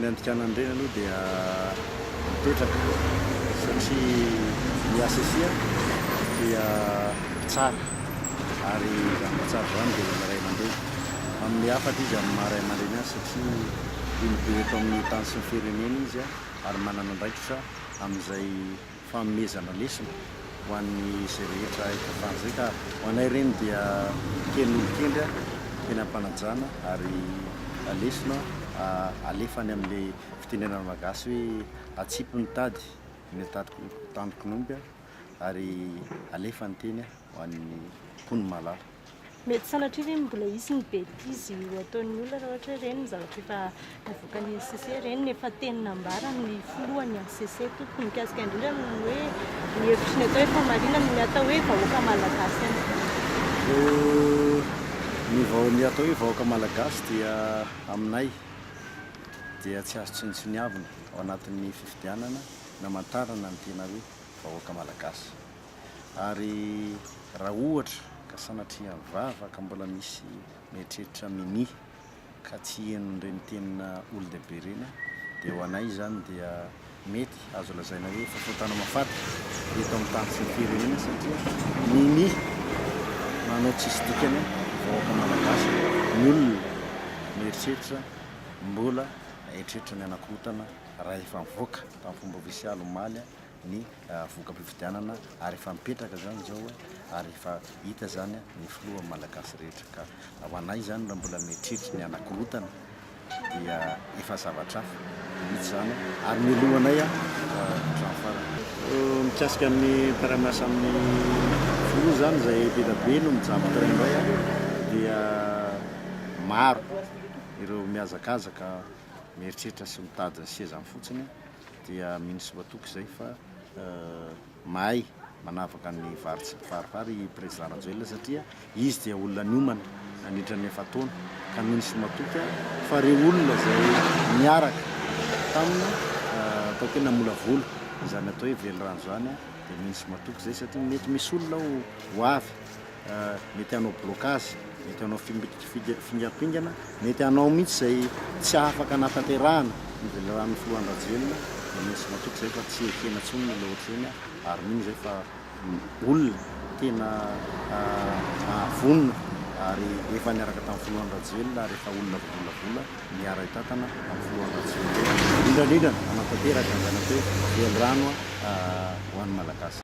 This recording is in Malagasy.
Tokony handikana an'ireny aloha dia mipetraka satria ny HCC dia mpitsara ary izany mpitsara izany dia olona ray aman-dreny. Manome hafatra izy amin'ny maha ray aman-dreny azy satria olobe eto amin'ny tany sy ny firenena izy ary manana andraikitra amin'izay fanomezana lesona ho an'ny izay rehetra efa izay ka ho anay ireny dia teny olon-kendry, teny am-panajana ary lesona alefa any amin'ilay fitenenana malagasy hoe atsipy ny tady ny tandrokin'omby ary alefa ny teny ho an'ny mponina mahalala. Mety sanatria ve mbola hisy ny betizy ho ataon'ny olona raha ohatra hoe ireny ny zavatra efa navoakan'ny HCC ireny ny efa teny nambaran'ny filohan'ny HCC tompoko mikasika indrindra ny hoe ny hevitry ny atao hoe famarinana ny atao hoe vahoaka malagasy ihany koa. Ny vao ny atao hoe vahoaka malagasy dia aminay dia tsy azo tsinontsiniavina ao anatin'ny fifidianana namantarana ny tena hoe vahoaka malagasy. Ary raha ohatra ka sanatria vava ka mbola misy mieritreritra minia ka tsy heno ireny tenina olon-dehibe ireny dia ho anay izany dia mety azo lazaina hoe efa fotana mafaty eto amin'ny tany sy ny firenena satria minia manao tsisy dikany ny vahoaka malagasy, ny olona mieritreritra mbola eritreritra ny hanakorontana raha efa nivoaka tamin'ny fomba ofisialy omaly ny voka-pifidianana ary efa mipetraka izany izao ary efa hita izany ny filoha malagasy rehetra ka ho anay izany raha mbola mieritreritra ny hanakorontana dia efa zavatra hafa mihitsy izany ary melohanay hatramin'ny farany. Mikasika ny mpiara-miasa amin'ny filoha izany izay be dia be no mijamby train indray dia maro ireo mihazakazaka mieritreritra sy mitady ny sezany fotsiny. dia mino sy matoky izay fa mahay manavaka ny vary tsy mpivarivary i Président Rajoelina satria izy dia olona niomana nandritra ny efa-taona ka mino sy matoky aho fa ireo olona izay niaraka taminy ataoko hoe namolavola izany atao hoe velirano izany dia mino sy matoky izay satria mety misy olona ao ho avy mety hanao blocage, mety hanao fingampingana, mety hanao mihitsy izay tsy afaka hanatanterahana ny veliranon'ny filoha Andry Rajoelina, dia misy matoky izay fa tsy ekena intsony ny olona ohatr'ireny ary mino izay fa olona tena vonona ary efa niaraka tamin'ny filoha Andry Rajoelina ary efa olona voavolavola niara-hitantana amin'ny filoha Andry Rajoelina, indrindra indrindra hanatanteraka an'izany atao hoe velirano ho an'ny Malagasy.